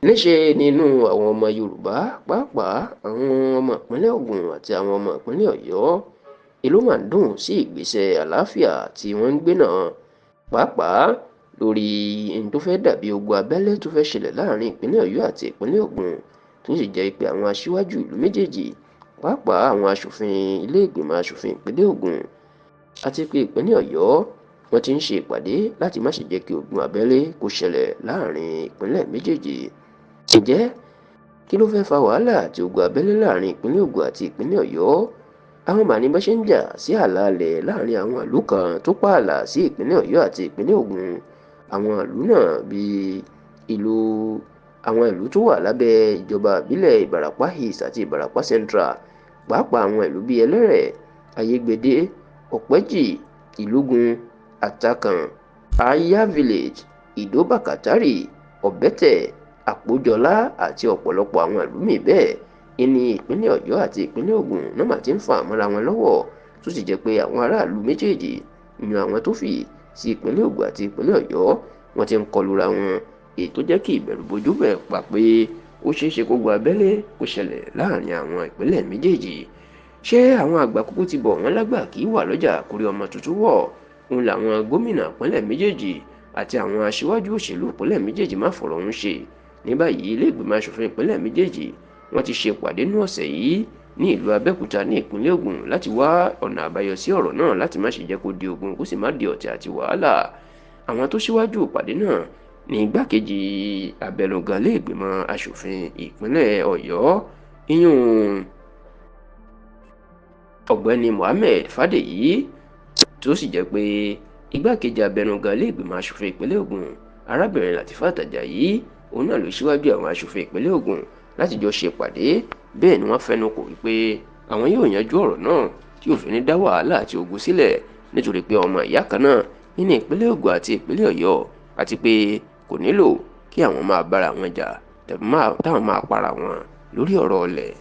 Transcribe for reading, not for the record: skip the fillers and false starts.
Níṣe ni inú àwọn ọmọ Yorùbá, pàápàá àwọn ọmọ ìpínlẹ̀ Ògùn àti àwọn ọmọ ìpínlẹ̀ Ọ̀yọ́, ló máa ń dùn sí ìgbésẹ̀ àlàáfíà tí wọ́n ń gbé náà, pàápàá lórí ohun tó fẹ́ẹ́ dàbí ogun abẹ́lé tó fẹ́ẹ́ ṣẹlẹ̀ láàrin ìpínlẹ̀ Ọ̀yọ́ àti ìpínlẹ̀ Ògùn, tó sì jẹ́ pé àwọn aṣíwájú ìlú méjèèjì, pàápàá àwọn aṣòfin ilé ìgbìmọ̀ aṣòfin ìpínlẹ̀ Ògùn àti pé ìpínlẹ̀ Ọ̀yọ́, wọ́n ti ń ṣe ìpàdé láti má ṣe jẹ́ kí ogun abẹ́lé kó ṣẹlẹ̀ láàrin ìpínlẹ̀ méjèèjì. Ǹjẹ́ kí ló fẹ́ẹ́ fa wàhálà àti ogun abẹ́lé láàrin ìpínlẹ̀ Ògùn àti ìpínlẹ̀ Ọ̀yọ́? Àwọn màní bá ṣe ń jà sí ààlà ilẹ̀ láàrin àwọn ìlú kan tó pààlà sí ìpínlẹ̀ Ọ̀yọ́ àti ìpínlẹ̀ Ògùn. Àwọn ìlú náà bíi ìlú àwọn ìlú tó wà lábẹ́ ìjọba ìbílẹ̀ Ìbàràpá East àti Ìbàràpá Central, pàápàá àwọn ìlú bíi Ẹlẹ́rẹ̀, Ayégbédé, Ọ̀pẹ́jì, Ìlógun, Àtàkàn, Aya Village, Ìdó Bàkátàrí, Ọ̀bẹ́tẹ̀, Àpójọlá àti ọ̀pọ̀lọpọ̀ àwọn ìlú míì bẹ́ẹ̀ ní ìpínlẹ̀ Ọ̀yọ́ àti ìpínlẹ̀ Ògùn náà mà ti ń fà mọ́ra wọn lọ́wọ́, tó sì jẹ́ pé àwọn aráàlú méjèèjì, ìyẹn àwọn tó fì sí ìpínlẹ̀ Ògùn àti ìpínlẹ̀ Ọ̀yọ́, wọ́n ti ń kọlura wọn, èyí tó jẹ́ kí ìbẹ̀rùbojo bẹ́ẹ̀ pa pé ó ṣeé ṣe kógun abẹ́lé kó ṣẹlẹ̀ láàrin àwọn ìpínlẹ̀ méjèèjì. Ṣé àwọn àgbà kúkú ti bọ̀ wọ́n lágbà kì í wà lọ́jà kórí ọmọ tuntun wọ̀? Òun làwọn gómìnà ìpínlẹ̀ méjèèjì àti àwọn aṣíwájú òṣèlú ìpínlẹ̀ méjèèjì má fọ̀rọ̀ ọ̀hún ṣe. Ní báyìí, ilé ìgbìmọ̀ aṣòfin ìpínlẹ̀ méjèèjì wọ́n ti ṣe ìpàdé ní ọ̀sẹ̀ yìí ní ìlú Abẹ́òkúta ní ìpínlẹ̀ Ògùn láti wá ọ̀nà àbáyọ sí ọ̀rọ̀ náà láti má ṣe jẹ́ kó di ogun kó sì má di ọ̀tẹ̀ àti wàhálà. Àwọn tó ṣíwájú ìpàdé náà ní igbákejì abẹnugan ilé ìgbìmọ̀ aṣòfin ìpínlẹ̀ Ọ̀yọ́, ìyún Ọ̀gbẹ́ni Mohammed Fádèyí, tó sì jẹ́ pé igbákejì abẹnugan ilé ìgbìmọ̀ aṣòfin ìpínlẹ̀ Ògùn, arábìnrin Latifat Ajayi, òun náà ló ṣíwájú àwọn aṣòfin ìpínlẹ̀ Ògùn láti jọ ṣe ìpàdé. Bẹ́ẹ̀ ni wọ́n fẹnu kò wípé àwọn yóò yanjú ọ̀rọ̀ náà tí òfin ní dá wàhálà àti ogun sílẹ̀, nítorí pé ọmọ ìyá kan náà nínú ìpínlẹ̀ Ògùn àti ìpínlẹ̀ Ọ̀yọ́, àti pé kò nílò kí àwọn máa bára wọn jà tàbí táwọn máa para wọn lórí ọ̀rọ̀ ilẹ̀.